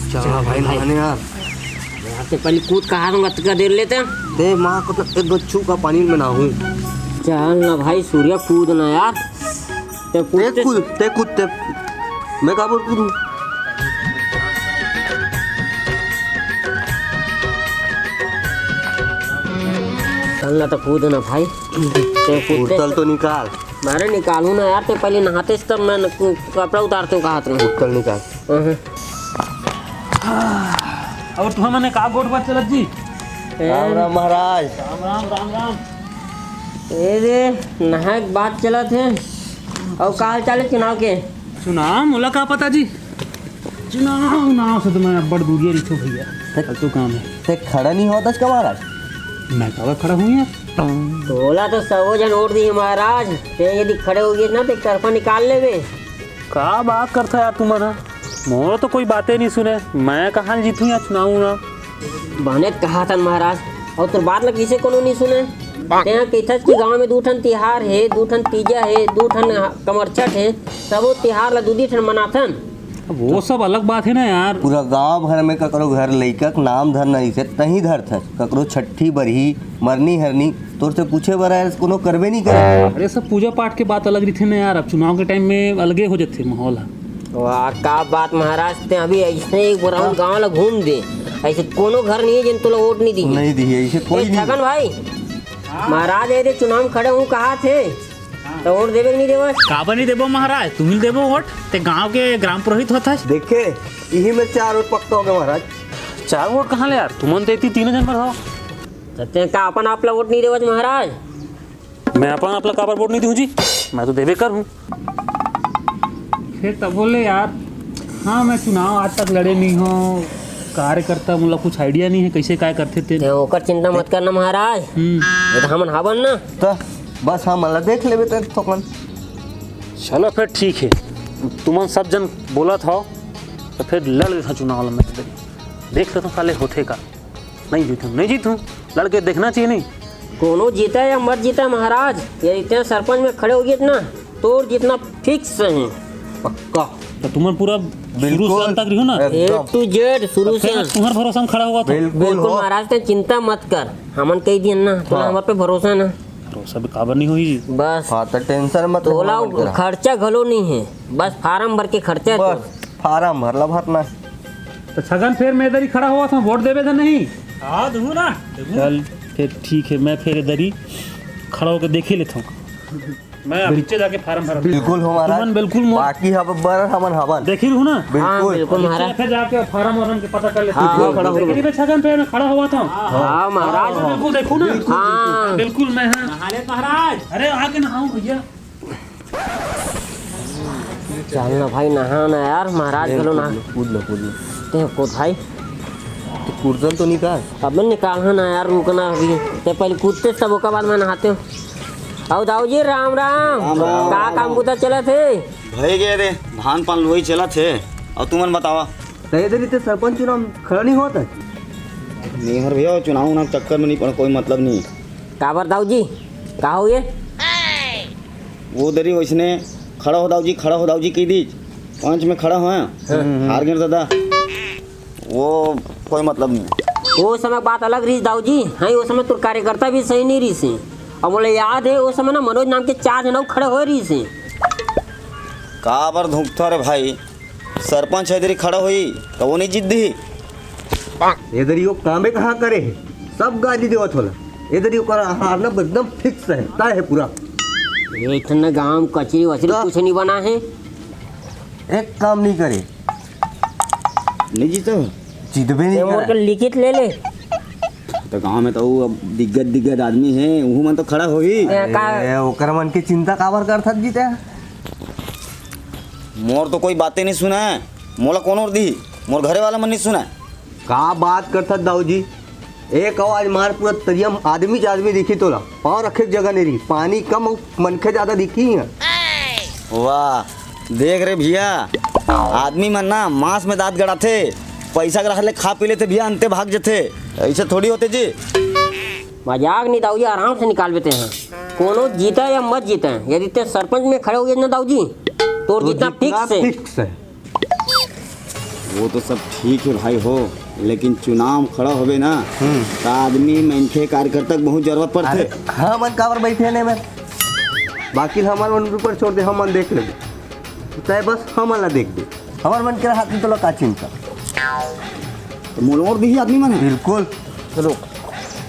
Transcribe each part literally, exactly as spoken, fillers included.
चला भाई, नहाने यार। यार, ते पहले कूद कहा दूंगा, अतका देर लेते हैं। ते माँ को तो एक गो छू का पानी में नहाऊं। चल ना भाई, सूर्या, कूद ना यार। ते ते कूदते कूद, ते कूद, ते। मैं का बोल कूदूं? चल ना तो कूद ना भाई। ते कूदते उठल तो निकाल। मारे निकालू ना यार, ते पहले नहाते से तब मैं न-, कपड़ा उतारते हूँ, कहा तुमने। उठल निकाल। अहं। और तुम मने का गोठ बात चलत जी? ए, राम राम महाराज। राम राम, राम राम। ए रे, नहाए के बात चलत हे। और का हाल चाल हे चुनाव के? चुनाव मोला का पता जी, चुनाव नाव से तो मैं अब्बड़ दूरिया रहिथों भैया। ते कल तो काम हे। ते खड़ा नहीं होता का महाराज? मैं काबर खड़ा हूँ यार? तोला तो सबो झन वोट दिही महाराज, ते यदि खड़े हो गए ना तो एक तरफा निकाल लेबे। का बात करथा यार तुमन ह? मोर तो कोई बाते नहीं सुने, मैं कहाँ जीतूं यार चुनाव उनाव? बने त कहा थन महाराज, और तोर बात ला किसे कोनो नहीं सुने। तेहा कहिथस कि गांव में दू ठन तिहार हे, दू ठन तीजा हे, दू ठन कमरछठ हे, सबो तिहार ला दू दी ठन मनाथन। अब वो सब अलग बात हे ना यार। पूरा गांव भर में ककरो घर लइका के नाम धरना रहिथे, तहीं धरथस। ककरो छट्ठी बरही, मरनी हरनी, तोर से पूछे बर आए, कोनो करबे नहीं करे। अरे, सब पूजा पाठ के बात अलग रहिथे ना यार, अब चुनाव के टाइम में अलगे हो जाथे माहौल ह। वाह, का बात महाराज, ते अभी ऐसे एक बार राउंड गांव ला घूम दे, ऐसे कोनो घर नहीं हे जिन तोला वोट नहीं दिही। नहीं दिही, ऐसे कोई ए, नहीं। छगन भाई, महाराज, ए दे चुनाव में खड़े हूँ कहा थे, तो वोट देबे कि नहीं देबे? काबर नहीं देबो महाराज, तुम ही देबो वोट, ते गांव के ग्राम पुरोहित होता है। देखे, यही में चार वोट पक्का हो गया महाराज। चार वोट कहाँ ले यार, तुमन तो इतनी तीन जन पर हो। तो ते का अपन आप ला वोट नहीं देवत महाराज? मैं अपन आप ला काबर वोट नहीं दूं जी, मैं तो देबे कर हूँ। फिर तब बोले यार, हाँ, मैं चुनाव आज तक लड़े नहीं हूँ, कार्यकर्ता मोला कुछ idea नहीं हे, कैसे काय करथे ते। ते ओकर चिंता मत करना महाराज, हम्म। ये तो हमन हावन ना। तो बस हमन ला देख लेबे ते थोकन। चलो फिर ठीक हे, तुमन सब जन बोलत हव, तो फिर लड़ लेथन चुनाव ला मैं। देख लेथन साले होथे का। नहीं जीतूं, नहीं जीतूं, लड़के देखना चाहिए नहीं। कोनो जीता या मत जीता महाराज, यदि ते सरपंच में खड़े हो गए ना, तोर जीतना fix हे। पक्का। तो तुमन पूरा शुरू से बिल्कुल। अंत तक रहो ना। A एकदम। To Z शुरू तो से। फिर तुम्हार भरोसा में खड़ा होवत हूँ। बिल्कुल बिल्कुल हो। महाराज, ते चिंता मत कर, हमन कही दियन ना, तोला हाँ। हमर पे भरोसा ना। भरोसा भी काबर नहीं होही जी। बस। हाँ, तो tension मत लो, तोला हमन करा। खर्चा घलो नहीं हे, बस फारम भर के खर्चा हे बस, तोर। फारम भर ला भरना हे। तो छगन, फिर मैं इधर ही खड़ा होवत हूँ, वोट देबे धन नहीं? हाँ, दूँ ना, दूँ। चल, फिर ठीक हे, मैं फिर इधर ही खड़ा होके देख ही लेता हूँ। मैं अभी जाके फारम भरा। बिल्कुल हो महाराज। तुमन बिल्कुल मो- बाकी हब बर हमन हवन। देखी रहू ना? बिल्कुल। हाँ, बिल्कुल महाराज। फिर जाके फारम वारम के पता कर लेते हैं। हाँ, खड़ा हो। लेकिन मैं छगन पे मैं खड़ा होवत हूँ। हाँ, महाराज। हाँ, बिल्कुल देखू ना। हाँ। बिल्कुल मैं, हाँ। नहा ले महाराज। अरे आके नहाओ भैया। चल ना भाई, नहा ना यार, महाराज घलो ना। कूद लो, कूद लो। ते कूद भाई। ते कुर्तन तो निकाल। अबे निकाल, हाँ ना यार, रुक ना अभी। ते पहले कूदते, तब ओकर बाद मैं नहाते हूँ। अउ दाऊ जी, राम राम। राम राम। का काम बुता चलत हे? भई गे रे, धान पान लुवई चलत हे। अउ तुमन बतावा? त ए दरी ते सरपंच चुनाव खड़ा नहीं होत हे? नहीं हर भैया, वो चुनाव उनाव चक्कर में नहीं पड़, कोई मतलब नहीं। काबर दाऊ जी, का हो ये? वो दरी वैसने खड़ा हो दाऊ जी, खड़ा हो दाऊ जी कह दीज। पंच में खड़ा हो, हाँ। हार गए दादा। वो कोई मतलब नहीं। वो समय बात अलग रही दाऊ जी, हाँ, वो समय तोर कार्यकर्ता भी सही नहीं रही से। अब बोले याद है, वो समय ना मनोज नाम के चार जन अउ खड़े हो रही से। काबर धुकथा रे भाई, सरपंच है इधर ही खड़ा हुई तो वो नहीं जीत दी। ए दरी वो कामे कहाँ करे हे? सब गाली देवत होला। ए दरी ओकर हारना एकदम fix हे, तय हे पूरा। ए ठन गांव कचरी वचरी का? कुछ नहीं बना हे। एक काम नहीं करे। नहीं जीतो? जीतबे नहीं ये मोर करे। के लिखित ले ले। तो गांव में तो वो अब दिग्गज दिग्गज आदमी हे, वो मन तो खड़ा होही। ए, का? ए, ओकर मन के चिंता काबर करथत जीते? मोर तो कोई बातें नहीं सुना हे, मोला कोनो दी, मोर घरे वाला मन नहीं सुना हे। का बात करथस दाऊ जी? एक आवाज मार, पूरा तरिया म आदमी च आदमी दिखी तोला। पाँव रखे के जगह नहीं रही, पानी कम अउ मनखे ज्यादा दिखी ही। वाह, देख रे भैया, आदमी मन ना मांस में दांत गड़ाथे, पैसा के रहले खा पी लेथे भैया, अंते भाग जथे। ऐसे थोड़ी होथे जी। मजाक नहीं दाऊ जी, आराम से निकाल देते हैं। कोनो जीता या मत जीता, यदि ते सरपंच में खड़े हो गए ना दाऊ जी, तोर तो जीतना जीतना fix हे। Fix हे। वो तो सब ठीक है भाई हो, लेकिन चुनाव खड़ा होबे ना, हम्म। त आदमी, मनखे, कार्यकर्ता के बहुत जरूरत पड़थे। अरे, हमन काबर बैठे ने में? बाकी हमर मन ऊपर छोड़ दे, हमन देख लेबे। तय बस हमन ला देख दे, हमर मन के हाथ में तोला का चिंता। तो मोल और भी आदमी मन है। बिल्कुल। चलो।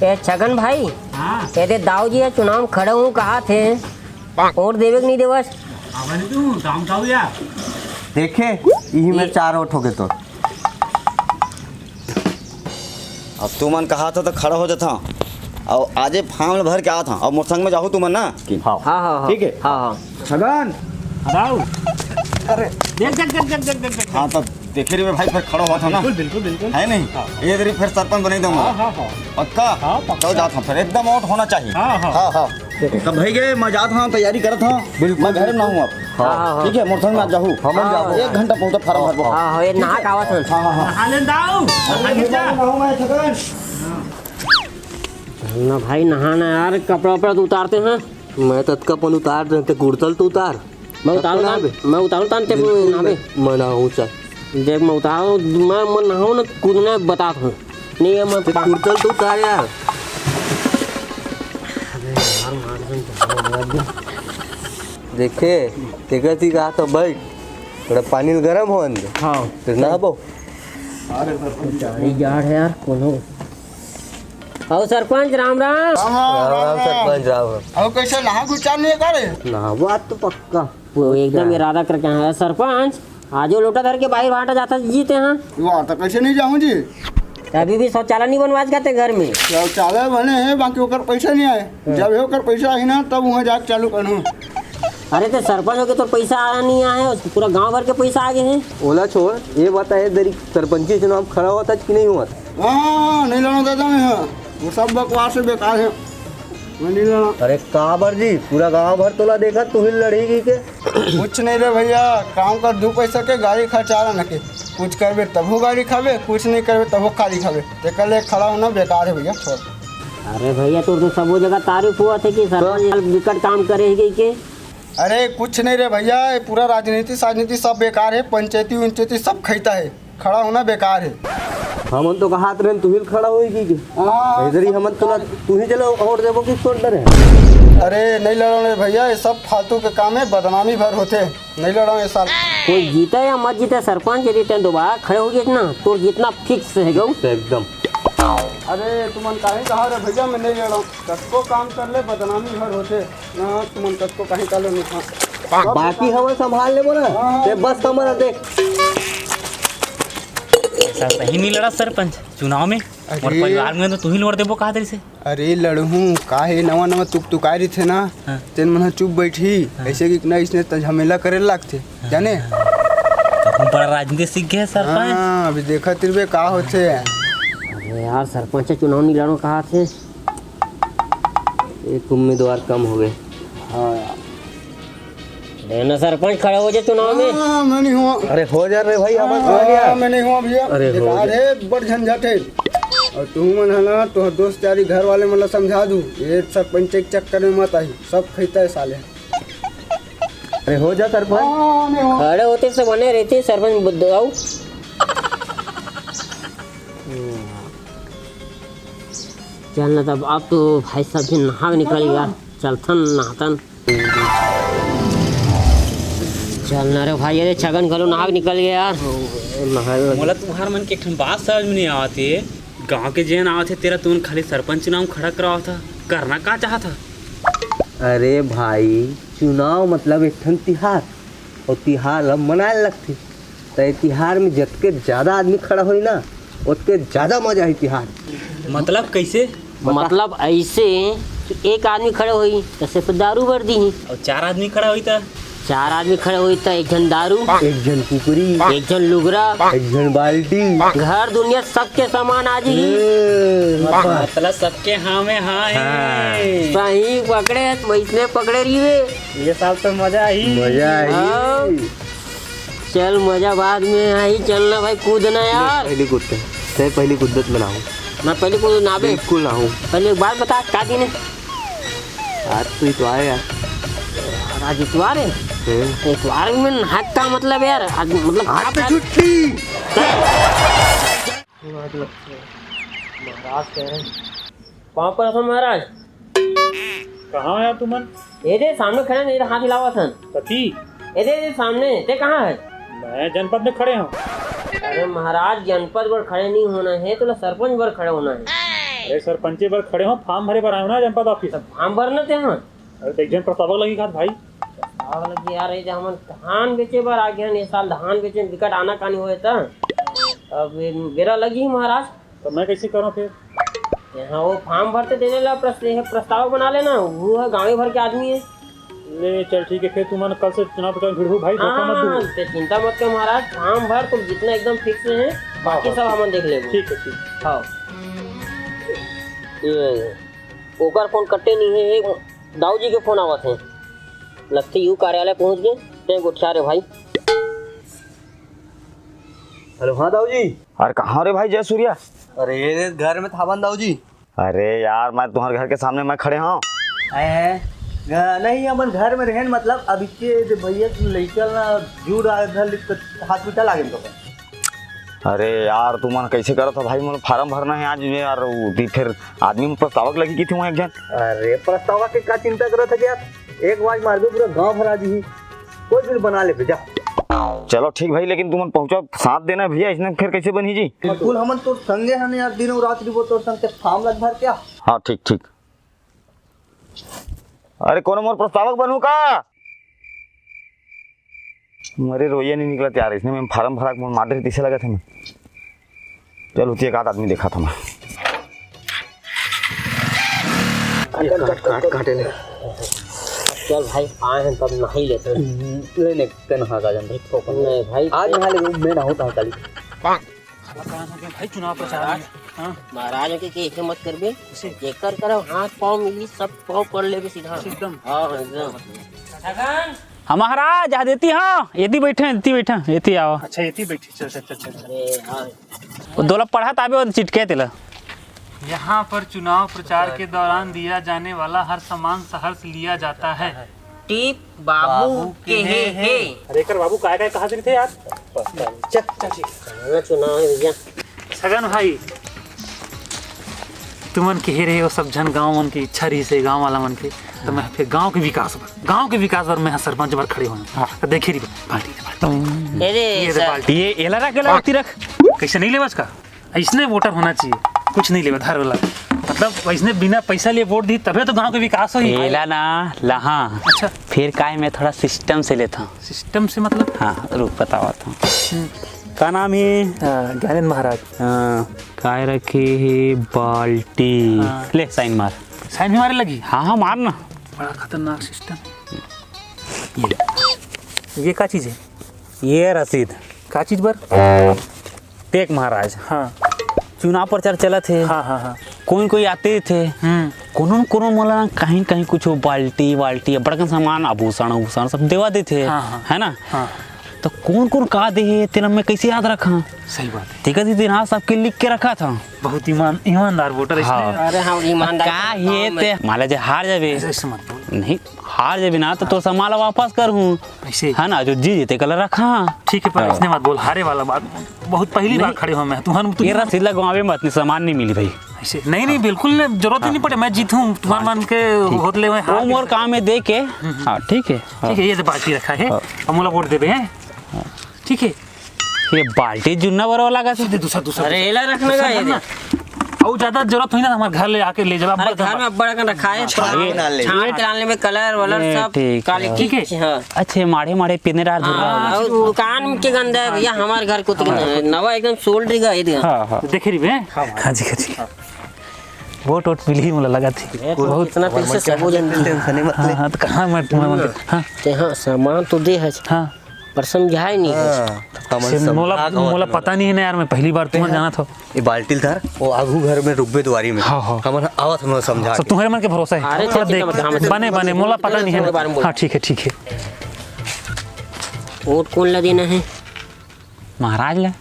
ए छगन भाई, हाँ। ए दे दाऊ जी, ये चुनाव में खड़े हूँ, कहा थे? वोट देवे के नहीं देवस? आवा नहीं तू, दाम खाऊ यार। देखे, यही में ए- चार वोट हो गए तो। अब तुमन कहा था तो खड़ा हो जाता हूँ। और आजे फार्म भर के आता हूँ। अब मोर संग में जाहू तुमन ना कि? हाँ। हाँ, हाँ, हाँ। ठीक है? हाँ, हाँ। छगन। हटाओ। अरे। देख, देख, देख। हाँ, तब देखे रे भाई, फिर खड़ा हुआ था ना। बिल्कुल, बिल्कुल, बिल्कुल। है नहीं? हाँ। ये तेरी फिर सरपंच बने दूंगा। हाँ, हाँ, हाँ। पक्का? हाँ, पक्का। चल जाता हूँ फिर, एकदम वोट होना चाहिए। हाँ, हाँ। हाँ, हाँ। तब भाई के मैं जात हूँ, तैयारी करत हूँ। बिल्कुल, मैं घर में ना हूँ अब। हाँ, हाँ, हाँ। ठीक है, मोर संग में जाहू। हमन हाँ, जाबो। एक घंटा पहुँचा फार्म भरबो। हाँ, हाँ, ये नहा के आवत हन। हाँ, हाँ, हाँ। नहा लेन दाऊ। अरे, नहा के जा। नहा लेन दाऊ, मैं थकन। ना भाई, नहाना यार, कपड़ा उपड़ा तो उतारते हैं। मैं तो अतका अपन उतार देते, कुर्तल तो उतार। मैं उतारू तब तान, नहाबे। मैं उतारू तान, ते बिल्कुल नहाबे। मैं, मैं नहाऊँ, चल। देख, मैं उतारू, मैं, मैं नहाऊँ ना, कूदने बतात हूँ। नहीं है, मैं ते पा- कुर्तल तो उतार यार। अबे यार, मार दे, तो हो गया। देखे, तेकर ती कहा तो बैठ, थोड़ा पानी गरम हो अंदर। हाँ। फिर नहाबो। अरे सरपंच, जाड़ी जाड़ है यार, कोनो। आओ सरपंच, राम राम। राम राम, राम राम, राम। सरपंच, राम राम। आओ, कैसे नहा गुचार नहीं है का रे? नहाबो आज तो पक्का। वो एकदम क्या? इरादा करके आया है। सरपंच, आजो लोटा धर के बाहर भाटा जाता जीते हैं। वाह, तो कैसे नहीं जाऊँ जी? अभी भी शौचालय नहीं बनवाज करते घर में। शौचालय बने हैं, बाकी ओकर पैसा नहीं आए। हाँ। जब ओकर पैसा आई ना, तब वहाँ जाके चालू करूँ। अरे, तो सरपंच होके तो पैसा आया नहीं आया है, उसको पूरा गांव भर के पैसा आ गए हैं। ओला छोड़, ये बता, ये दरी सरपंची चुनाव खड़ा हुआ था कि नहीं हुआ था? हाँ, नहीं लड़ा दादा मैं, हाँ। वो सब बकवास है, बेकार है। मैं नहीं लड़ा। अरे काबर जी, पूरा गांव भर तोला देखा, तू ही लड़ेगी के? कुछ नहीं रे भैया, काम कर दू पैसा के गाड़ी खर्चा रहा ना के। कुछ करबे तभो गाड़ी खाबे, कुछ नहीं करबे तभो खाली खाबे। तेकर ले खड़ा होना बेकार है भैया, छोड़। अरे भैया, तोर तो सबो जगह तारीफ हुआ थे कि सरपंच विकट काम करे है के। अरे कुछ नहीं रे भैया, ये पूरा राजनीति साजनीति सब बेकार है, पंचायती उंचायती सब खैता है, खड़ा होना बेकार है। हमन तो कहात रहन तू ही खड़ा होई की। हाँ। इधर ही हमन तो ना, तू ही चलो वोट देबो कि छोड़ दे रहे। अरे नहीं लड़ो रे भैया, ये सब फालतू के काम है, बदनामी भर होते। नहीं लड़ो ये साल। कोई जीते या मत जीते, सरपंच यदि तैं दोबारा खड़े हो गए ना, तो जीतना फिक्स है गऊ। एकदम। अरे तुमन काहे कहा रे भैया, मैं नहीं लड़ो, कतको काम कर ले बदनामी भर होते। ना, तुमन कतको काहे कालो नहीं था। बाकी हमन संभाल लेबो ना, हाँ, ते बस हमन देख। ऐसा सही नहीं लड़ा सरपंच चुनाव में। अरे। और परिवार में तो तू ही लोड़ देबो कहा तेरे से। अरे लड़हूँ, काहे नवा नवा तुक तुकारी थे ना, हाँ। तेन मन ह चुप बैठी, हाँ। ऐसे कि ना इसने त झमेला करे लागथे, हाँ। जाने? तो हम बड़ा राजनीति सीख गए सरपंच। हाँ, अभी देखा तिरबे का होथे। अरे यार, सरपंच चुनाव नहीं लड़ो कहा थे। एक उम्मीदवार कम हो गए। हाँ यार। देना सरपंच खड़ा हो जाए चुनाव में। हाँ, मैं नहीं हुआ। अरे हो जा रे भाई, हमन हाँ, खड़ा यार। मैं नहीं हुआ भैया। अरे हो बेकार जा। है, बड़ झंझट है। और तू मन है ना, तो दोस्त यारी घर वाले मन ला समझा दू, ये सरपंच के चक्कर में मत आई, सब खैता है साले। अरे हो जा सरपंच। हाँ, मैं नहीं हुआ। खड़े होते से बने रहते सरपंच बुद्धू। चल ना तब, अब तो भाई साहब जी नहा के निकल गया, चलथन नहातन। चल ना रे भाई, अरे छगन घलो नहा के निकल गया यार। मोला तुम्हार मन के एक ठन बात समझ में नहीं आवत हे। गांव के जेन आवत हे तेरा, तुमन खाली सरपंच चुनाव खड़ा करावत हा, करना का चाहत हा? अरे भाई, चुनाव मतलब एक ठन तिहार, और तिहार ला मनाए लगथे। त ए तिहार में जतके ज्यादा आदमी खड़ा होई ना, ओतके ज्यादा मजा आही तिहार। मतलब कैसे? मतलब ऐसे कि एक आदमी खड़े होई त सिर्फ दारू भर दीही। और चार आदमी खड़ा होई त? चार आदमी खड़े होई त एक झन दारू, एक झन कुकरी, एक झन लुगरा, एक झन बाल्टी। घर दुनिया सबके सामान आ जाही। ए, मतलब सबके हाँ में हाँ है। हाँ। सही पकड़े, वैसने पकड़े रहिबे। ये साल तो मजा ही। मजा ही। हाँ। चल, मजा बाद में आई, चल ना भाई, कूद ना यार। पहली कूदते, ते पहली कूदत में ना हूँ। मैं पहली कूद ना बे। बिल्कुल ना हूँ। पहले एक बात बता, का दिन है? आज तो इतवार है यार। आज इतवार है? हम्म। इतवार में नाक का मतलब यार, आज मतलब आज तो छुट्टी। महाराज कह रहे हैं। पाँव पर रखो महाराज। कहाँ हो यार तुमन? ये दे सामने खड़े, नहीं तो हाथ हिलावा सन। कथी? ये दे, ये सामने, ते कहाँ है? मैं जनपद में खड़े हूँ। अरे महाराज, जनपद पर खड़े नहीं होना है, तो सरपंच पर खड़े होना है। अरे सरपंचे पर खड़े हो, फॉर्म भरे बर आए हो ना जनपद ऑफिस। तो फॉर्म भरना ते हम। अरे तो एक झन प्रस्तावक लगी का भाई। प्रस्तावक लगी यार, ये जो हमन धान बेचे बर आ गए हैं, ये साल धान बेचे में बिकट आनाकानी होए था। अब ये बेरा लगी महाराज। तो मैं कैसे करूँ फिर? यहाँ वो फॉर्म भरते देने ला प्रस-, ये प्रस्तावक बना लेना, वो है गाँव भर के आदमी है। ले चल ठीक है, फिर तुमन कल से चुनाव प्रचार भिड़हू भाई, धोखा मत हाँ, दू। ते चिंता मत कर महाराज, फॉर्म भर, तुम जितना एकदम फिक्स है, बाकी हाँ, सब ठीक। हमन देख लेबो। ठीक है, ठीक। हाँ। ये ओकर फोन कट्टे नहीं है, एक दाऊ जी के फोन आवत है। लगथे यू कार्यालय पहुंच गए, ते गोठिया रे भाई। हेलो, हाँ दाऊ जी। अरे कहाँ रे भाई जय सूर्या? अरे ये घर में थावन दाऊ जी। अरे यार, मैं तुम्हारे घर के सामने मैं खड़े हूँ। हैं? ग-, नहीं, अपन घर में रहेन, मतलब अब इतने दे भैया के लइका ना जूड़ आ धर लिख के हाथ में चला गेल तो। अरे यार, तुमन कैसे करत हो भाई, मोला फार्म भरना है आज में यार, उ दी फिर आदमी में प्रस्तावक लगी की थी वहाँ एक जन। अरे प्रस्तावक के का चिंता करत है यार, एक आवाज मार दो पूरा गांव भर आ जी, कोई भी बना ले जा। चलो ठीक भाई, लेकिन तुमन पहुँचो, साथ देना भैया, इसने फिर कैसे बनी जी? बिल्कुल, हमन तोर संगे हन यार, दिनों रात रिबो तोर संग के फार्म लग भर क्या? हाँ ठीक ठीक। अरे कोनो मोर प्रस्तावक बनू का? मरे रोइया नहीं निकलत यार, इसने में फार्म भरा के मोर मार डरी तैसे लगत है मैं। चल उती एक आध आदमी देखा था मैं। काट, काट, काट, काटे ले। चल भाई, आए हैं तब नहा ही लेते हैं। ले ने, ते नहा का जन भाई, ठोकर। नहीं भाई। आज नहा ले, मैं नहाऊँ तो काली। साला कहाँ हो गया भाई चुनाव प्रचार में? हाँ? महाराज के, के हिम्मत करबे, जेकर करा हाथ पाँव मिली, सब पाँव पड़ लेबे सीधा। एकदम। हाँ, एकदम। हाँ महाराज, आ देती हाँ, एती बैठे, एती बैठे, एती आओ। अच्छा, एती बैठी, चल, चल, चल, चल। अरे हाँ। वो दोला पढ़ा ताबे वो चिटके तेला। यहाँ पर चुनाव प्रचार के दौरान दिया जाने वाला हर सामान सहर्ष लिया जाता है। टीप बाबू बाबू केहे केहे हे। हे। अरे एकर बाबू काय काय कहा थे यार? चल, चल, ठीक। चलो, चुनाव है भैया। सगन भाई, तुमन केहे रहे हो सब झन गांव मन के इच्छा रही से गांव वाला मन के, तो मैं फिर गांव के विकास बर, गांव के विकास बर मैं सरपंच बर खड़े हूँ। हाँ। तो देखे रही बाल्टी, बाल्टी। अरे ये दे सर। बाल्टी। ये एला रख, एला रख, रख। कैसे नहीं लेबस का? ऐसने वोटर होना चाहिए, कुछ नहीं लेवे धार वाला, मतलब ऐसने बिना पैसा लिए वोट दी तबे तो गांव के विकास होही। एला ना लहा। अच्छा। फिर काय मैं थोड़ा सिस्टम से लेता हूँ। सिस्टम से मतलब? हाँ, रुक बतावत हूँ। हम्म। का नाम है? अ, ज्ञानेंद्र महाराज। अ, काय रखे है? बाल्टी। हाँ। ले साइन मार। साइन भी मारे लगी? हाँ हाँ मार ना। बड़ा खतरनाक सिस्टम। ये, ये का चीज है? ये रसीद। का चीज बर? देख महाराज, हाँ। चुनाव प्रचार चलत हे। हाँ, हाँ, हाँ। कोई कोई आते थे। हम्म। कोनो न कोनो मोला कहीं कहीं कुछ बाल्टी वाल्टी, बड़कन सामान, आभूषण उभूषण सब देवा देथे। हाँ, हाँ। है ना? हाँ। तो कौन कौन का दे हे, तेला मैं कैसे याद रखा? सही बात है। तेकर सेती ना सबके लिख के रखा था। बहुत ईमान-, ईमानदार वोटर हाँ। इसने। अरे हाँ, ईमानदार का काम हे है। ते, मान ले जे हार जाबे। ऐसे, ऐसे मत बोल। नहीं, हार जाबे ना तो तोर सामान ला वापस कर हूँ। ऐसे? है ना, जो जीत जेते कल रखा। ठीक है, पर हाँ। इसने मत बोल, हारे वाला बात। बहुत पहली बार नहीं। खड़े हो मैं, तुहन, ये रसीद लगवावे मत, नहीं सामान नहीं मिली भाई। ऐसे? नहीं, नहीं, बिल्कुल नहीं, जरूरत ही नहीं पड़े, मैं जीतूं, तुम्हार मन के ठीक। होत ले मैं हार वो मोर गया। काम है दे के। हम्म, हम्म। हाँ, ठीक है। हाँ। ठीक है, ये तो बाल्टी रखा है, हाँ। अब मोला वोट देबे हैं। हाँ। ठीक है। ये बाल्टी जुन्ना बरो वाला का सीधे दूसरा, दूसरा, अरे, दूसरा। एला रखने का दूसरा ये ना। दे। और ज्यादा जरूरत हुई ना, हमारे घर ले आके ले जाओ, अरे, अब्बड़ घर में अब्बड़ का रखा है, हाँ, छाट, ये छाट के डालने में कलर वलर ये सब ठीक काली है। ठीक है। की, हाँ। अच्छे माड़े माड़े पिने डाल दूँ। हाँ, और दुकान के गंदा है भैया, हमारे घर को तो हाँ। नवा एकदम सोल्ड रहेगा, ये देखो। हाँ, हाँ। देखे रही बे? हाँ जी, हाँ जी। वोट वोट मिली मोला लगा थी। ये तो बहुत कितना पैसे सब हो जाएंगे। टेंशन मत हाँ, ले। हाँ, तो कहाँ मैं, मैं, मैं, हाँ। ते हाँ, सामान तो दे है। हाँ। पर समझाए नहीं है। हाँ, हमन से मोला, समझा के मोला होत पता नहीं है ना यार, मैं पहली बार तुम्हें हाँ। जाना था। ये बाल्टी ल धर, वो आगू घर में रुकबे दुआरी में। हाँ, हाँ। हमन आवत हमन समझा सब के। तुम्हारे मन के भरोसा है। अरे, थोड़ा ठीक है, देख। ठीक है, बने, बने, मोला पता नहीं है। बारे में बोल। हाँ, ठीक है, ठीक है। वोट कौन ला देना है? महाराज ला।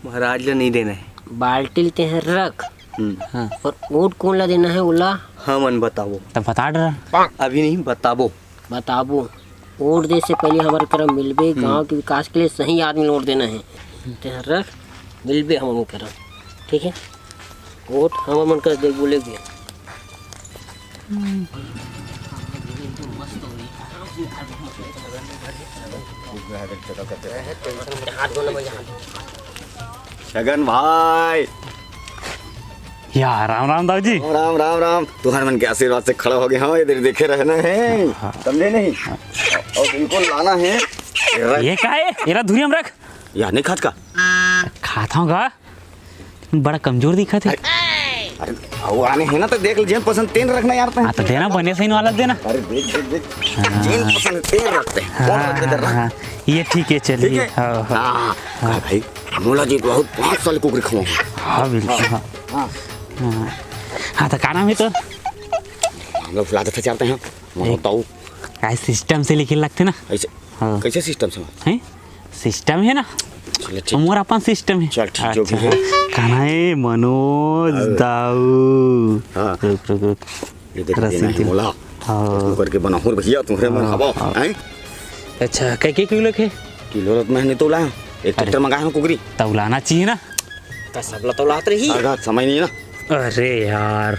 महाराज ला नहीं देना है। बाल्टी ल तें रख। हम्म। हाँ। और वोट कौन ला देना है, ओला? हमन बताबो। तब बता डरा। अभी नहीं, बताबो। बताबो। वोट दे से पहले हमारे करा मिलबे, हम्म। गांव के विकास के लिए सही आदमी ल वोट देना है। तें रख। मिलबे हमन करा, ठीक है? वोट हमन मन कर दे बोले भी। छगन भाई। या, राम राम दाऊ जी। राम, राम, राम। तुहर मन के आशीर्वाद से खड़ा हो गए हंव, ये देखे रहना है, हाँ। समझे नहीं? और इनको लाना है। ये का है? एला धुरिया म रख। या, नहीं खात का? खात हंव गा। बड़ा कमजोर दिखत हे। अरे, अउ आने हे ना, त देख ले, जेन पसंद तेन रखना यार, तैं। हाँ, त देना, बने सही वाला देना। अरे, देख, देख, देख। हाँ। जेन पसंद तेन रखते हैं। कौन हाँ, रखते हैं, हाँ, रख। हाँ। ये ठीक है, चलिए। ठीक है? हाँ, हाँ। हाँ, हाँ। भाई, मोला जी बहुत पाँच साल कुकरी खवाऊँ। हाँ, बिल्कुल, हाँ। हाँ। हाँ। हाँ, त का नाम हे तोर? हम लोग फुला देते चलते हैं। मोर ए, ताऊ। का सिस्टम से लिखे लगथे ना? ऐसे? हाँ। कैसे सिस्टम से? हैं? सिस्टम हे ना? चल, ठीक। मोर अपन सिस्टम हे। चल, ठीक, जो भी अच्छा, हे। हाँ। का नाम हे? मनोज हाँ। दाऊ। हाँ। रुक, रुक, रुक। ये देख, रसीद देना है दे। मोला। हाँ। तू करके बनाहूँ रे भैया, तुम्हरे मन हाँ, हवा, हाँ। हैं? अच्छा, कै, कै किलो के? किलो रत मैं नहीं तौला। एक अरे। ट्रैक्टर मंगाए हंव कुकरी। तौलाना चाहिए ना। त सबला तौलात रही। अगर समय नहीं ना। अरे यार,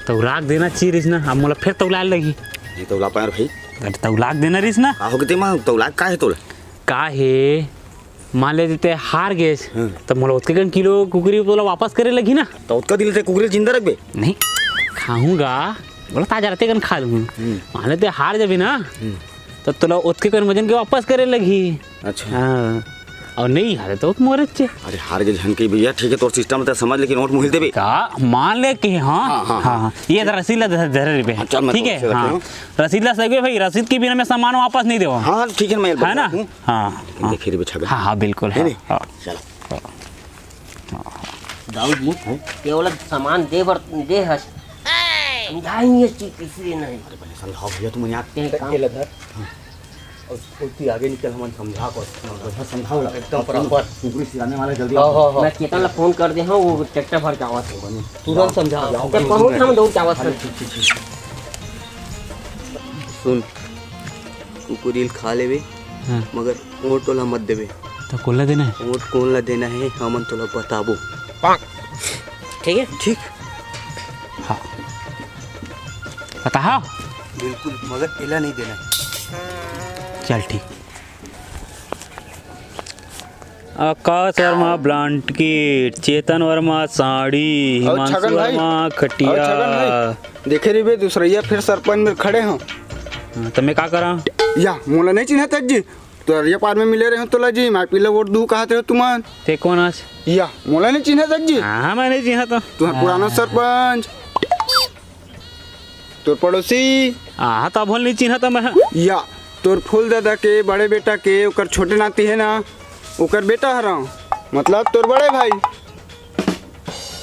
तौला के देना चाहिए रहिस ना, अब मोला फिर तौलाए लगही। नहीं तौला पाए भाई। अरे तौला के देना रहिस ना। का हो गए तेमा? तौला का हे तोला? का हे, मान ले जैसे हार गेस, हाँ। त मोला ओतके कन किलो कुकरी तोला वापस करे लगही ना। त ओतका दिन ले कुकरी जिंदा रखबे? नहीं, खाहूँ गा, बोला ताजा रहते कन खा लूँ। हम्म। मान ले ते हार जाबे ना, हम्म। त तोला ओतके कन वजन के वापस करे लगही। अच्छा। हाँ। अउ नहीं हारे त मोरे चे। अरे हार गे झन के भैया, ठीक है, तोर सिस्टम त समझ, लेकिन वोट मुहिल देबे। का? मान ले के, हाँ? हाँ, हाँ, हाँ, हाँ। हाँ। ये रसीद ला धर, धरे रहिबे। हाँ, चल, मैं ठीक है? तोर से हाँ। रखूँ। रसीद ला सही भाई, रसीद के बिना मैं सामान वापस नहीं देवंव। हाँ, ठीक है, मैं है ना? बता दूँ। हाँ, लेकिन हाँ। देखिए रे छगन। हाँ, हाँ, बिल्कुल, है हाँ, नहीं? हाँ। चलो। दाऊ जी, हैं? ये वाला सामान दे बर, दे हस। समझाएंगे चीज किसी नहीं। अरे पहले समझाओ भैया, तुम यहाँ ते काम। ये ले धर। हाँ। अउ ओती आगे निकल, हमन समझा को। बढ़िया समझाओ ला। एकदम प्रॉपर। कुकरी सिराने वाला जल्दी आओ, आओ। हाँ, हाँ। मैं केतन ला फोन कर दे हंव, वो ट्रैक्टर भर के आवत हे। तुरंत समझा। ओकर पहुंच हम दौड़ के आवत हन। ठीक, ठीक, ठीक। सुन, कुकरी ल खा लेबे, हाँ। मगर वोट ओला मत देबे। त कोन ला देना हे? वोट कोन ला देना हे, हमन तोला बताबो। ठीक है? ठीक। हाँ। बताहा? बिल्कुल, मगर एला नहीं देना हे। चल ठीक। आकाश वर्मा ब्लांकेट, चेतन वर्मा साड़ी, अउ हिमांशु छगन भाई, वर्मा खटिया। अउ छगन भाई, देखे रहिबे, दूसरइया फिर सरपंच में खड़े हों। हाँ, त मैं का करा? या, मोला नहीं चिन्हत जी। तोरिया पार में मिले रहे हों तोला जी, मैं पीला वोट दू कहत रहे तुमन। ते कोन आस? या, मोला नहीं चिन्हत जी। हाँ, मैं नहीं चिन्हत। तुहर पुराना सरपंच। तोर पड़ोसी। आहा, तभो ले नहीं चिन्हत मैं। या, तोर फूल दादा के बड़े बेटा के, ओकर छोटे नाती हे ना, ओकर बेटा हरंव, मतलब तोर बड़े भाई।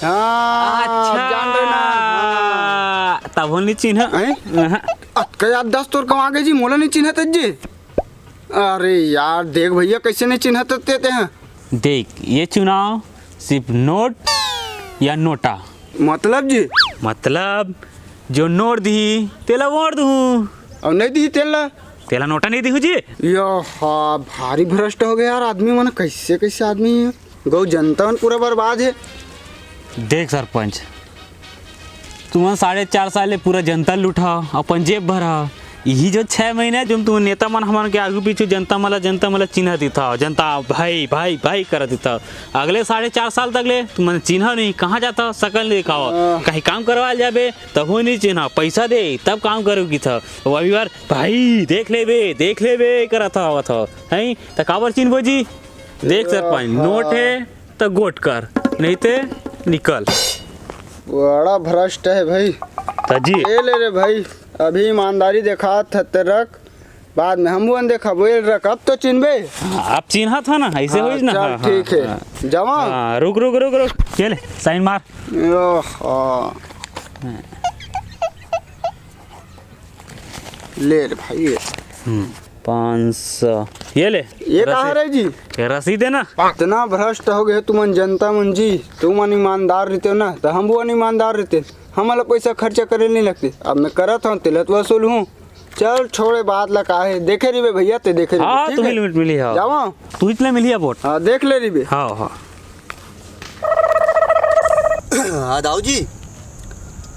हाँ, अच्छा। जान रहे ना? हाँ। तभो ले नहीं चिन्हा। हैं? हाँ। अतका याददाश्त तोर कहाँ गे जी, मोला नहीं चिन्हत जी। अरे यार, देख भैया, कैसे नहीं चिन्हत ते, ते हैं। देख, ये चुनाव सिर्फ नोट या नोटा। मतलब जी? मतलब, जो नोट दिही, तेला वोट दूँ। अउ नहीं दिही, तेला? तेला नोटा नहीं दिहूँ जी। यो हा, भारी भ्रष्ट हो गया यार, आदमी मन कैसे, कैसे आदमी हे। गौ जनता मन पूरा बर्बाद हे। देख सरपंच, तुमन साढ़े चार साल ले पूरा जनता लूटा, अपन जेब भरा। यही जो छह महीना हे, जो तुमन नेता मन हमन के आगू पीछू जनता मन ला, जनता मन ला चिन्हा दिथा, जनता भाई, भाई, भाई करा दिथा। अगले साढ़े चार साल तक ले तुमन चिन्हा नहीं, कहाँ जाथा, सकल नहीं दिखावा। हाँ। कहीं काम करवा जाबे, तभो नहीं चिन्हा, पैसा दे, तब काम करो किथा। वो अभी बार, भाई, देख लेबे, देख लेबे, करत आवत हो, हैं? त काबर चिन्हबो जी? देख सरपंच, हाँ। नोट हे, त गोठ कर, नहीं ते निकल। बड़ा भ्रष्ट हे भाई। त जी। ए ले रे भाई, अभी ईमानदारी देखात हस ते रख, बाद में हमू मन देखबो, ए रख, अब तो चिन्हबे। हाँ, अब चिन्हत हो ना, ऐसे हाँ, होइस ना। चल, हाँ, ठीक हाँ, हे। हाँ। जावा। हाँ, रुक, रुक, रुक, रुक। ये ले, साइन मार। ओहो। हाँ। ले रे भाई, ये। हम्म, पाँच सौ। ये ले। ये का रसीद। हरे जी? ये रसीद हे ना। इतना भ्रष्ट हो गए तुमन जनता मन जी, तुमन ईमानदार रहितेव ना, त हमू मन ईमानदार रहितेन। हमन ला पैसा खर्चा करे नहीं लगते, अब मैं करत हंव, तेला तो वसूलहूँ। चल छोड़े बात ला, का हे, देखे रहिबे भैया, ते देखे रहिबे, हाँ, ठीक तुम्हें हे? लिमिट मिली, हाँ। जावा। तू इतने मिली अब वोट। हाँ, देख ले रहिबे। हाँ, हाँ। हाँ दाऊ जी,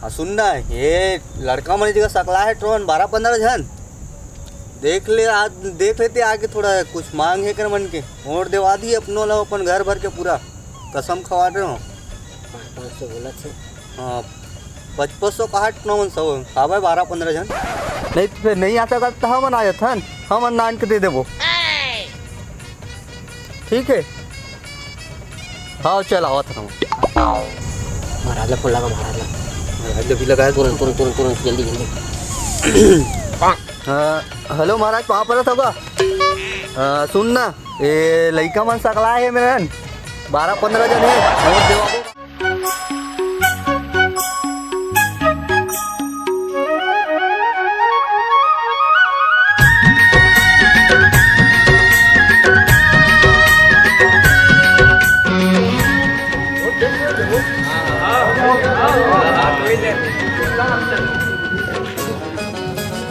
हाँ सुन ना, ये लड़का मन जगह सकला हे टोन बारह पन्द्रह झन। देख ले, आज देख लेते आके, थोड़ा कुछ मांग हे कर मन के, वोट देवा दी अपनो ला, अपन घर भर के पूरा कसम खवा रहे हो। पाँच पाँच सौ बोला छे। हाँ, पचपन सौ काहट न मन सब, आवे बारह पन्द्रह झन। नहीं तो फिर नहीं आ सकत तो हमन आ जाथन, हमन नान के दे देबो। ठीक है, हाँ चल आवत हन। महाराज ला फोन लगा, महाराज ला। महाराज ला भी लगाए, तुरंत तुरंत तुरंत तुरंत, जल्दी जल्दी। हाँ, हेलो महाराज, कहाँ पर था बा? हाँ, सुन ना, ए लइका मन सकला हे मेरन, बारह पन्द्रह झन हे, वोट देवाबो।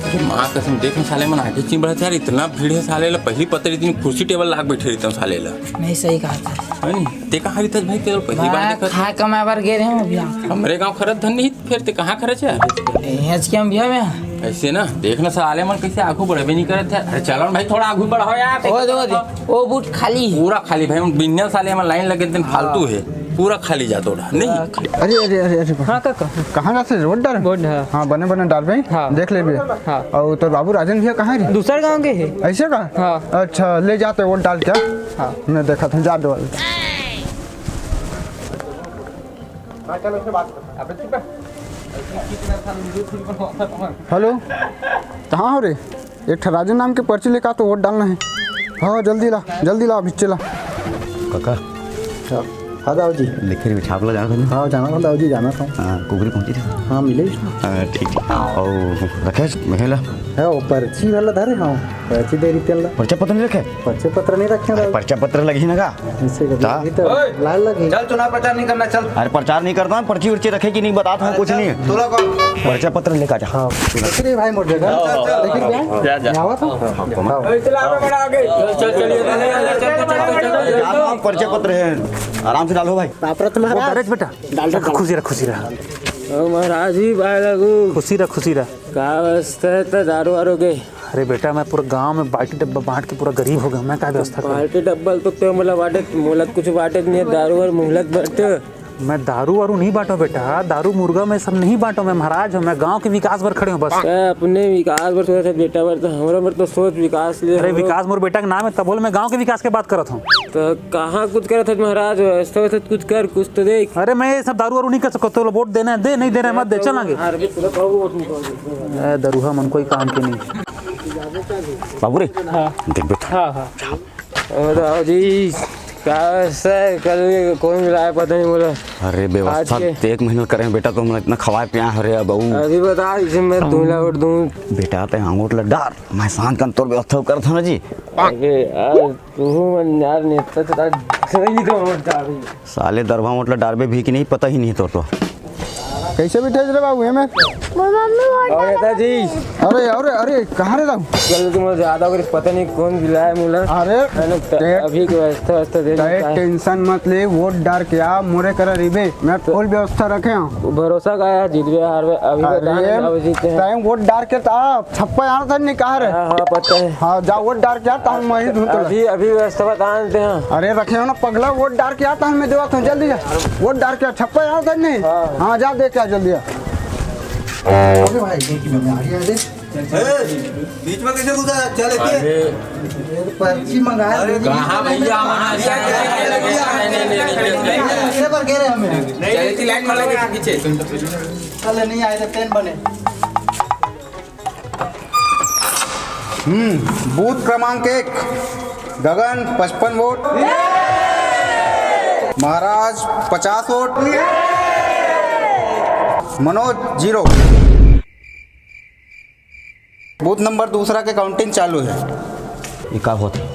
अरे माँ कसम, देख न साले मन आगे चिन बढ़त यार, इतना भीड़ हे साले ला, पहली पत्तर इतनी कुर्सी टेबल लाग बैठे रहता हूँ साले ला। नहीं, सही कहा था। है नी? ते कहाँ रहता भाई, तेरे पहली बार मैं देखा था। खाए कमाए बर गे रहे हूँ अभी यहाँ। हमरे गाँव खरत धन नहीं, फिर ते कहाँ खरच यार? यहीं के हम भैया में। ऐसे ना, देख ना साले मन कैसे आगू बढ़बे नहीं करत है। अरे चलो ना भाई, थोड़ा आगू बढ़ाओ यार। ओ दे, ओ दे, ओ बूथ खाली है। पूरा खाली भाई, उन बिन्ने साले मन लाइन लगे दिन फालतू है, पूरा खाली जा तोड़ा। नहीं। अरे, अरे, अरे, अरे। हाँ, काका। कहाँ जाथे? वोट डार? वोट, हाँ। हाँ, बने, बने डारबे। हाँ। देख लेबे। हाँ। अउ तोर बाबू राजन भैया कहाँ रे? दूसर गाँव के हे। ऐसे का? हाँ। अच्छा, ले जाते वोट डाल के। हाँ। मैं देखा था, जा दो। हेलो, कहाँ हो रे? एक ठा राजन नाम के पर्ची लेके आ तो वोट डालना है। हाँ, जल्दी ला, जल्दी ला, अभी चला। काका। हाँ, हाँ दाऊ जी। लिखे रे, छाप ला जाना था ना? हाँ, जाना था दाऊ जी, जाना था। हाँ, कुकरी पहुँची थी। हाँ, मिले। हाँ, ठीक, ठीक। और रखे, मैं ला। है, वो पर्ची वाला धरे, हाँ, पर्ची दे रही तेल ला। पर्चा पत्र नहीं रखे? पर्चे पत्र नहीं रखे दाऊ जी। पर्चा पत्र लगी ना का? ऐसे कर ता? अभी तो ओए! लाल लगी। चल, चुनाव प्रचार नहीं करना, चल। अरे, प्रचार नहीं करता हूँ, पर्ची उर्ची रखे कि नहीं, बताता हूँ, कुछ चल, नहीं है। तोला कौन? पर्चा पत्र लेकर जा। हाँ, देख रहे भाई, मोर जगह। चल, चल, चल। देख रहे हैं? जा, जा। यहाँ हुआ था? हाँ, हाँ, हाँ। चल, चल, आगे बढ़ा, आगे। चल, चल, चल, ये चल, चल, चल, चल, चल, चल, चल। अरे, आप पर्चा पत्र है, आराम से डालो भाई। बाप रत्न महाराज। वो गरज बेटा। डाल दे, डाल। खुशी रह, खुशी रह। ओ महाराज जी, बाय लगू। खुशी रह, खुशी रह। का अवस्था है त दारू वारू के? अरे बेटा, मैं पूरा गांव में बाल्टी डब्बा बांट के पूरा गरीब हो गया। मैं का व्यवस्था करूं? बाल्टी डब्बा तो ते मोला बांटे, मोला कुछ बांटे नहीं है, दारू और मुहलत बांटे। मैं दारू वारू नहीं बांटो बेटा, दारू मुर्गा मैं सब नहीं बांटो। मैं महाराज हूँ, मैं गांव के विकास बर खड़े हूँ बस। ए, अपने विकास बर सोचत है बेटा, बर तो हमरा बर तो सोच विकास ले अरे हमरो। विकास मोर बेटा के नाम है, तब बोल मैं गांव के विकास के बात करत हूँ। तो कहाँ कुछ करत है महाराज, ऐसा वैसा कुछ कर, कुछ तो देख। अरे मैं ये सब दारू वारू नहीं कर सकता, तो वोट देना है दे, नहीं देना है मत दे, चल आगे। हार भी पूरा पाऊ वोट निकाल दे। ए, दरुहा मन कोई काम के नहीं। बाबू रे, हाँ। देख बेटा। हाँ, हाँ। बताओ जी, का सर, कल कौन मिला है, पता नहीं बोला। अरे, व्यवस्था आज के तो एक महीना करे हैं बेटा, तुम इतना खवाए पिया हो रे अब, अभी बता, इसे मैं तुमला वोट दूं। बेटा, ते आंगूठ ला डार, मैं सांझ कन तोर व्यवस्था कर था ना जी। अरे यार, तू मन यार, नेता तो सही तो वोट डाल रही है। साले दरभा मोटला डारबे भी कि नहीं, पता ही नहीं तोर तो। कैसे बिठे रे बाबू, एमे? मोर मम्मी वोट और डाले नेताजी। अरे, अरे, अरे, कहाँ रे बाबू? चल, तुम ज्यादा कर पता नहीं कौन बुलाया मुला। अरे, है ना, त-, ते-, अभी के व्यवस्था, व्यवस्था दे ते देता है। टेंशन मत ले, वोट डार के आ, मोरे करा रिबे, मैं तो फुल व्यवस्था रखे हूँ। भरोसा का है, जीतबे हारबे, अभी बता अरे, नहीं, अब जीते हैं। टाइम वोट डार के तो आ, छप्पा यहाँ था नहीं, कहाँ रे? हाँ, हाँ, पता है। हाँ, जा वोट डार के आ, तो हम वहीं ढूंढते हैं। अभी, अभी व्यवस्था बता देते हैं। अरे, रखे हो ना पगला, वोट डार के आ, तो हमें देवा तो जल्दी जा। वोट डार के आ, छप्पा यहाँ था नहीं। हाँ। हाँ, जा दे के आ जल्दी आ। अरे भाई, ये की मम्मी आ रही है, अरे। ए, बीच में कैसे घुसा? चल, एक ही। अरे। ये तो पर्ची मंगाया, अरे, कहाँ भैया, हमारा नहीं, नहीं, नहीं, नहीं, नहीं, नहीं, नहीं। दूसरे पर कह रहे हमें। चले थी लाइन वाला के पीछे। चले नहीं आए तो ट्रेन बने। हम्म, बूथ क्रमांक एक, गगन पचपन वोट, महाराज पचास vote, Manoj zero. Booth number दूसरा के काउंटिंग चालू है। ये का होता है?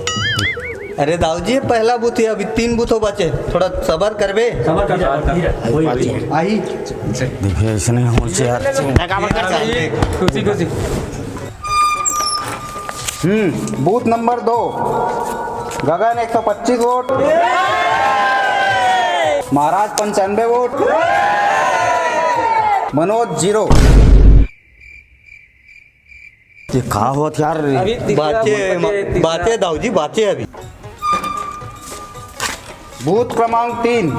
अरे दाऊ जी, ये पहला बूथ है, अभी तीन बूथ हो बचे, थोड़ा सबर करबे। सबर कर, सबर कर। वही, वही। आई। देखिए, ऐसे नहीं होना चाहिए यार। खुशी, खुशी। हम्म, बूथ नंबर दो, गगन एक सौ पच्चीस वोट, महाराज पंचानबे वोट, मनोज जीरो। ये का होत यार? अभी तीसरा बाचे, वोट बचे, तीसरा। बाचे दाऊ जी, बाचे अभी। बूथ क्रमांक तीन,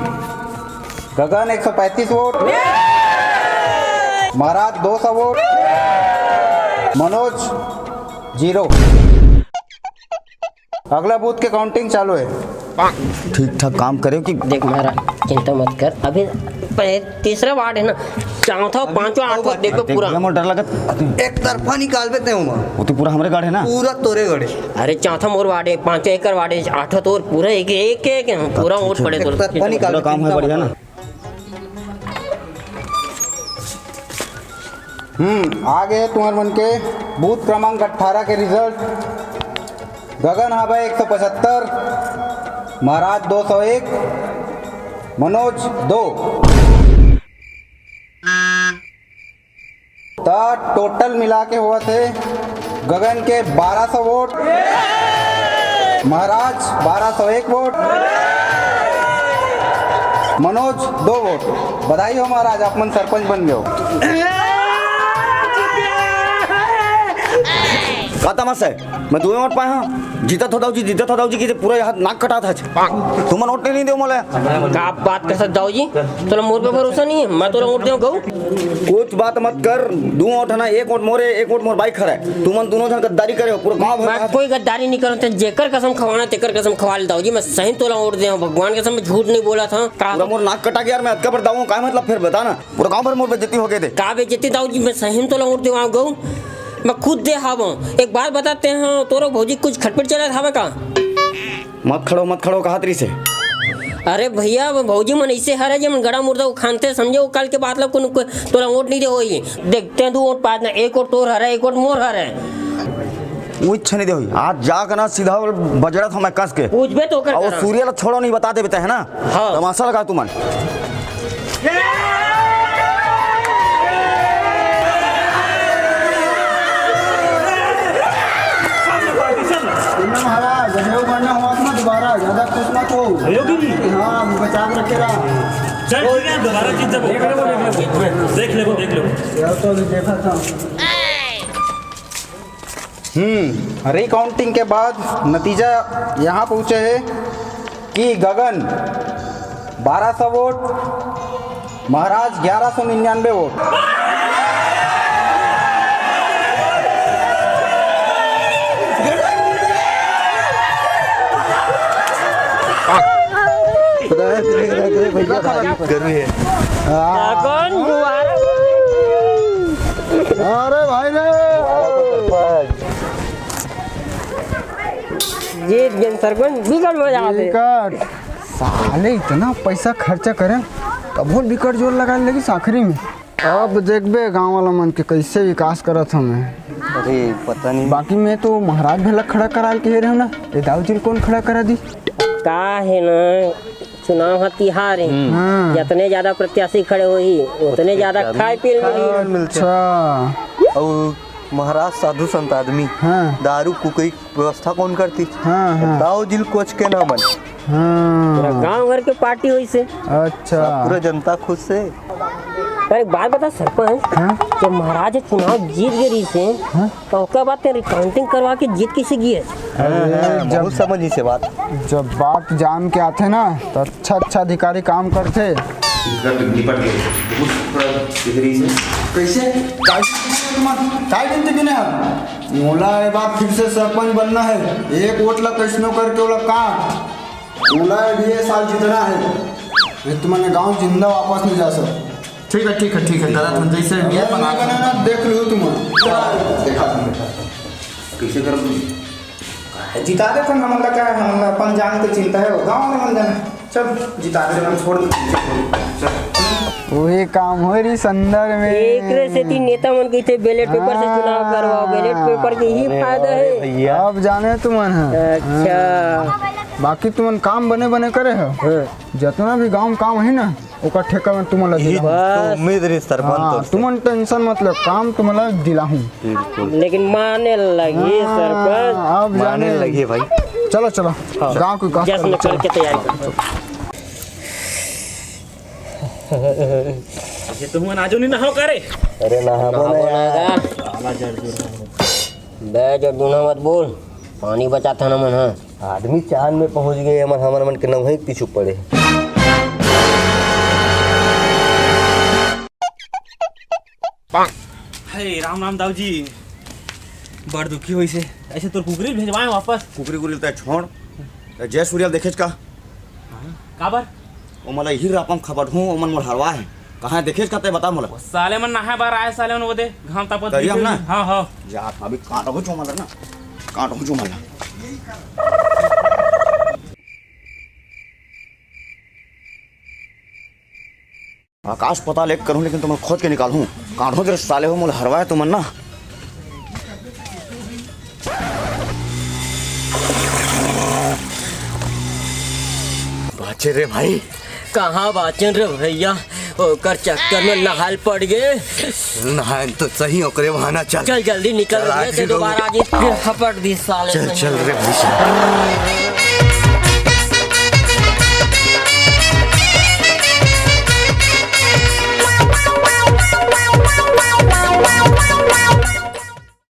गगन एक सौ पैंतीस वोट, महाराज दो सौ वोट, मनोज जीरो। अगला बूथ के काउंटिंग चालू है। ठीक ठाक काम करे कि देख महाराज, चिंता मत कर। अभी पह-, तीसरा वार्ड है ना, चौथा, पांचवा, आठवां, देखो देख, पूरा। मोर डर लगत। एक तरफा निकालबे ते हूँ। वो तो पूरा हमरे गढ़ है ना? पूरा तोरे गढ़ है। अरे चौथा मोर वार्ड है, पांचवा एकर वार्ड है, आठवां तोर, पूरा एक, एक, एक, एक, पूरा वोट पड़े तोर। एक तरफा निकाल पूरा काम है, बढ़िया ना? हम्म, आ गए तुम्हार मन के बूथ क्रमांक अठारह के रिजल्ट। गगन हावय एक सौ पचहत्तर, महाराज दो सौ एक, मनोज दो। त टोटल मिला के होवत हे गगन के बारह सौ वोट, महाराज बारह सौ एक वोट, मनोज दो वोट। बधाई हो महाराज, आप मन सरपंच बन गए हो। का तमाशा है? मैं दुए वोट पाए हूँ। जीतत हो दाऊ जी, जीतत हो दाऊ जी, कि पूरा यहाँ नाक कटात है। तुमन वोट नहीं देव मोला। का बात कर सकत दाऊ जी? तोला मोर पे भरोसा नहीं है, मैं तोला वोट देव कहूँ? कुछ बात मत कर, दू वोट है ना, एक वोट मोरे, एक वोट मोर बाइक हरे। तुमन दोनों जन गद्दारी करे हो, पूरा गांव भर मैं का कोई गद्दारी नहीं करत, जेकर कसम खवाना, तेकर कसम खवा ले दाऊ जी, मैं सही तोला वोट देव, भगवान कसम, मैं झूठ नहीं बोला था। का पूरा मोर नाक कटा गया यार, मैं अतका पर दाऊ, का मतलब फिर बता ना? पूरा गांव भर मोर बेइज्जती हो गए थे। का बेइज्जती दाऊ जी? मैं सही में तोला वोट देवाव गऊ, मैं खुद दे हावं। एक बात बताते हैं, तोरो भौजी कुछ खटपट चलत हावे का? मत खड़ो, मत खड़ो, कहत रही से। अरे भैया, वो भौजी मन ऐसे हरे जे मन गड़ा मुर्दा उखानते, समझे? वो कल के बात ला कोनो को-, तोला वोट नहीं दे होई। देखते हैं, दू वोट पास ना, एक वोट तोर हरे, एक वोट मोर हरे। वो इच्छा नहीं दे होई। आज जाकर ना सीधा बजड़ा था मैं कस के। पूछबे तो कर और वो करा। सूर्य ला छोड़ो नहीं बता देवे ते है ना? हाँ। तमाशा लगा तुमन। महाराज, अरे वो बनना हुआ था ना दोबारा, ज्यादा खुश मत हो। अरे वो भी नहीं। हाँ, बचा के रखे रहा। चल, ठीक है, दोबारा जीत जाबो। देख लेबो, देख लेबो। यार, तो अभी देखा था। हम्म, रिकाउंटिंग के बाद नतीजा यहाँ पहुँचे है कि गगन बारह सौ वोट, महाराज ग्यारह सौ निन्यानवे वोट। गर्मी है। कौन बुआ? अरे भाई रे। जीत गेन सरपंच, बिकट मजा आते। बिकट। साले इतना पैसा खर्चा करें, तभो बिकट जोर लगा लगिस आखिरी में। अब देखबे गांव वाला मन के कैसे विकास करत हमें। अरे पता नहीं। बाकी मैं तो महाराज भला खड़ा करा के हे रहे ना, ये दाऊ जी कौन खड़ा करा दी? का है ना, चुनाव ह तिहार है। हम्म। हाँ। जितने ज्यादा प्रत्याशी खड़े होही, उतने ज्यादा खाए पीए मिलही। अच्छा। अउ महाराज साधु संत आदमी, हाँ। दारू कुकरी व्यवस्था कौन करती? हाँ, हाँ। दाऊ जी ल कोच के ना मन। हाँ। पूरा गांव घर के पार्टी होइसे। अच्छा। सब पूरा जनता खुश से। पर एक बात बता सरपंच, हाँ? जब महाराज चुनाव जीत गए रहिसे, हाँ? तो ओकर बाद ते रिकाउंटिंग करवा के जीत कैसे गए? अरे, हाँ, हाँ, जब, बहुत समझ से बात। जब बात जान के आथे ना, तो अच्छा, अच्छा अधिकारी काम करथे। निपट, निपट गए। बहुत थोड़ा दिख रही से। कैसे? काय, काय दिन तक गिने हम? मोला ये बात फिर से सरपंच बनना है। एक वोट ला कैसनो करके ओला काट। मोला ये साल जीतना है। ये तुम्हारे गांव जिंदा वापस नहीं जा सकता। ठीक है, ठीक है, ठीक है, गलत हम जैसे भी है, अरे, बना नहीं बना ना, देख लो तुम। देखा तुम, देखा। कैसे कर दूँ? जिता दे, फिर हमन ला क्या है, हमन ला अपन जान के चिंता है, वो गाँव में मन जाना। चल, जिता दे, हम छोड़ दे। चल। वही काम हो रही संदर में। एकरे सेती नेता मन कहिथे, "बैलेट पेपर से चुनाव करवाओ, हाँ। बैलेट पेपर के ही अरे, फायदा अरे है।" भैया। अब जाने तुमन ह। अच्छा। हाँ। बाकी तुमन काम बने बने करे हो। हाँ। जितना भी गांव में काम है ना, ओकर ठेका में तुमन ला यही दिला। तो बस। उम्मीद रही सरपंच हाँ, तोर से। तुमन टेंशन मत लो, काम तुमन ला दिलाहूँ। बिल्कुल। लेकिन माने लगी हाँ, सरपंच। अब माने जाने लगी भाई। चलो, चलो, हाँ। गांव को विकास जश्न करो, चलो। करके तैयारी करो। ये तुमन आजो नहीं नहाओ का रे? अरे नहाबो ना यार। साला जड़ जुड़। बे जड़ जुड़ मत बोल, पानी बचात हन हमन ह। आदमी चांद में पहुंच गए, हमन हमर मन के नवही पीछू पड़े। हे राम राम दाऊ जी, बड़ दुखी होइस हे। ऐसे तोर कुकरी भेजवाए वापस। कुकरी कुकरी ल तैं छोड़, तैं जय सूर्या ल देखेच का? हाँ, काबर? ओमन ला इही रापम खपटहूँ, ओमन मोला हरवाए हे। कहाँ देखेच का तैं बता मोला। वो साले मन नहाए बर आए, साले मन वो दे घाम तापत करिया दिखे ना? हाँ, हाँ। जा, अभी काटहूँ चोमन ला ना, काटहूँ चोमन ला। आकाश पताल एक करहूँ, लेकिन तुमन खोज के निकालहूँ। काढ़ो जरा साले हो, मोला हरवाए तुमन ना। बाचे रे भाई। कहाँ बाचेन रे भैया, ओकर चक्कर में नहाल पड़ गे। नहाए तो सही, ओकरे बहाना चल। चल जल्दी निकल चल, भैया, आज ते ही दोबारा आज फिर हपट दी साले चल, से। चल रे भाई, चल।